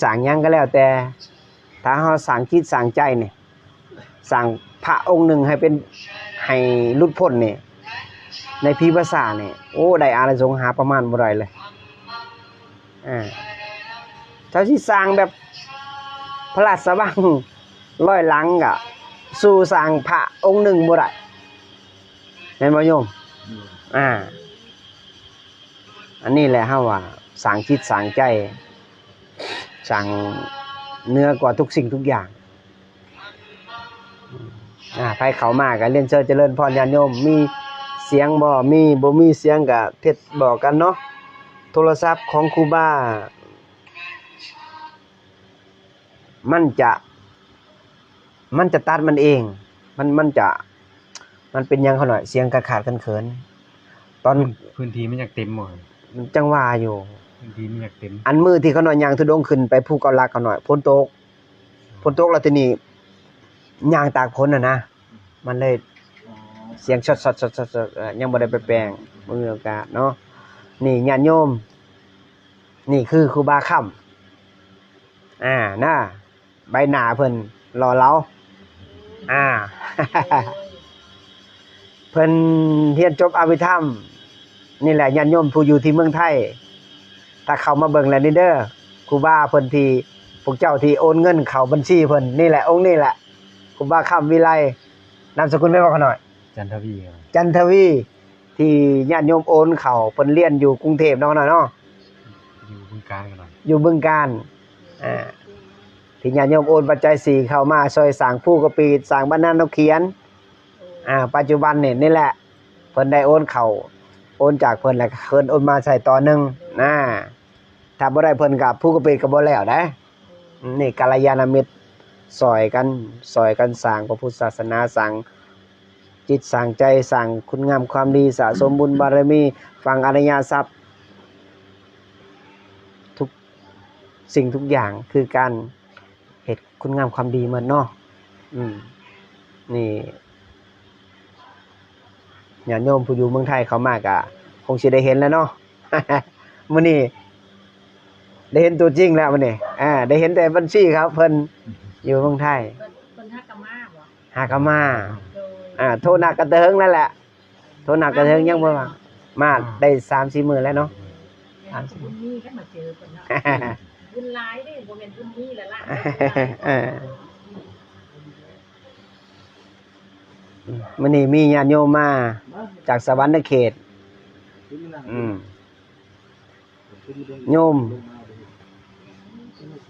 ສ້າງຫຍັງກໍແລ້ວແຕ່ ຖ້າເຮົາສ້າງຈິດສ້າງໃຈນີ້ ສ້າງພະອົງໜຶ່ງໃຫ້ເປັນ ໃຫ້ຫຼຸດພົ້ນນີ້ ໃນພີພາສານີ້ ໂອ້ ໄດ້ອານິສົງມະຫາປະມານບໍ່ໄດ້ເລີຍ. ເຈົ້າຊິສ້າງແບບພະລາຊະວັງຮ້ອຍຫຼັງ ກະສູ້ສ້າງພະອົງໜຶ່ງບໍ່ໄດ້ ແມ່ນບໍ່ໂຍມ? ອືມ ອ່າ ອັນນີ້ແຫຼະເຮົາວ່າສ້າງຈິດສ້າງໃຈ ສ້າງເໜືອກວ່າທຸກສິ່ງທຸກຢ່າງ. ອ່າ ໃຜເຂົ້າມາກໍລຽນເຊີນຈະເລີນພອນຍາດໂຍມ. ມີສຽງບໍ່? ມີ ບໍ່ມີສຽງກໍເທັດບອກກັນເນາະ. ໂທລະສັບຂອງຄູບາ ມັນຈະ ມັນຈະຕັດມັນເອງ ມັນ ມັນຈະ ມັນເປັນຫຍັງຂະນ້ອຍ ສຽງຂາດໆເຂີນໆ ຕອນ ພື້ນ ພື້ນທີ່ມັນຢາກເຕັມບໍ່? ຈັ່ງວ່າຢູ່ ພື້ນທີ່ມັນຢາກເຕັມ. ອັນມື້ທີ່ຂະນ້ອຍຍ່າງທຸດົງຂຶ້ນໄປພູເກົ້າຫຼັກຂະນ້ອຍ ຝົນຕົກ ຝົນຕົກແລ້ວທີນີ້ຍ່າງຕາກຝົນຫັ້ນນະ ມັນເລີຍ ອໍ ສຽງຊອດໆ ເອີ ຍັງບໍ່ໄດ້ໄປແປງ ບໍ່ມີໂອກາດເນາະ. ນີ້ຍາດໂຍມ ນີ້ຄືຄູບາຄຳ ອ່າ ນະ ໃບໜ້າເພິ່ນຫຼໍ່ເຫຼົາ ອ່າ ເພິ່ນຮຽນຈົບອະພິທຳ. ນີ້ແຫຼະຍາດໂຍມຜູ້ຢູ່ທີ່ເມືອງໄທ ຖ້າເຂົ້າມາເບິ່ງແລ້ວນີ້ເດີ ຄູບາເພິ່ນທີ່ ພວກເຈົ້າທີ່ໂອນເງິນເຂົ້າບັນຊີເພິ່ນ ນີ້ແຫຼະ ອົງນີ້ແຫຼະ ຄູບາຄຳວິໄລ. ນາມສະກຸນແມ່ນບໍ່ຂະນ້ອຍ? ຈັນທະວີ. ຈັນທະວີ ທີ່ຍາດໂຍມໂອນເຂົ້າ ເພິ່ນຮຽນຢູ່ກຸງເທບເນາະ ເນາະ ຢູ່ບຶງການກໍໄດ້ ຢູ່ບຶງການ ອ່າ ທີ່ຍາດໂຍມໂອນປັດໄຈສີ່ເຂົ້າມາຊ່ອຍສ້າງພູກະປີດ ສ້າງບັນນານົກຂຽນ ອ່າ ປັດຈຸບັນນີ້ ນີ້ແຫຼະ ເພິ່ນໄດ້ໂອນເຂົ້າ ໂອນຈາກເພິ່ນ ແລ້ວເພິ່ນໂອນມາໃສ່ຕໍ່ໜຶ່ງນະ. ຖ້າບໍ່ໄດ້ເພິ່ນກໍ ພູກະປີດກໍບໍ່ແລ້ວເດ້. ນີ້ກັນລະຍານະມິດຊ່ອຍກັນ ຊ່ອຍກັນສ້າງພະພຸດທະສາສະໜາ ສ້າງຈິດສ້າງໃຈ ສ້າງຄຸນງາມຄວາມດີ ສະສົມບຸນບາລະມີ ຝັງອະລິຍະຊັບ ທຸກສິ່ງທຸກຢ່າງຄືການເຮັດຄຸນງາມຄວາມດີໝົດເນາະ. ອືມ ນີ້ຍາດໂຍມຜູ້ຢູ່ເມືອງໄທເຂົ້າມາກະຄົງຊິໄດ້ເຫັນແລ້ວເນາະ. ມື້ນີ້ໄດ້ເຫັນຕົວຈິງແລ້ວມື້ນີ້ ອ່າ ໄດ້ເຫັນແຕ່ບັນຊີເຂົາ ເພິ່ນຢູ່ເມືອງໄທ. ເພິ່ນ ເພິ່ນຫາກະມາບໍ່? ຫາກະມາ ໂດຍ ອ່າ ໂທນັດກັນແຕ່ເຫິງແລ້ວແຫຼະ ໂທນັດກັນແຕ່ເຫິງຍັງບໍ່ວ່າ ມາໄດ້ສາມສີ່ມື້ແລ້ວເນາະ ສາມສີ່ມື້ ບຸນມີກັນມາເຈີເພິ່ນເນາະ ບຸນຫຼາຍເດ້ ບໍ່ແມ່ນບຸນມີແລ້ວລະ ເອີ ມື້ນີ້ມີຍາດໂຍມມາຈາກສະຫວັນນະເຂດ ອືມ ໂຍມ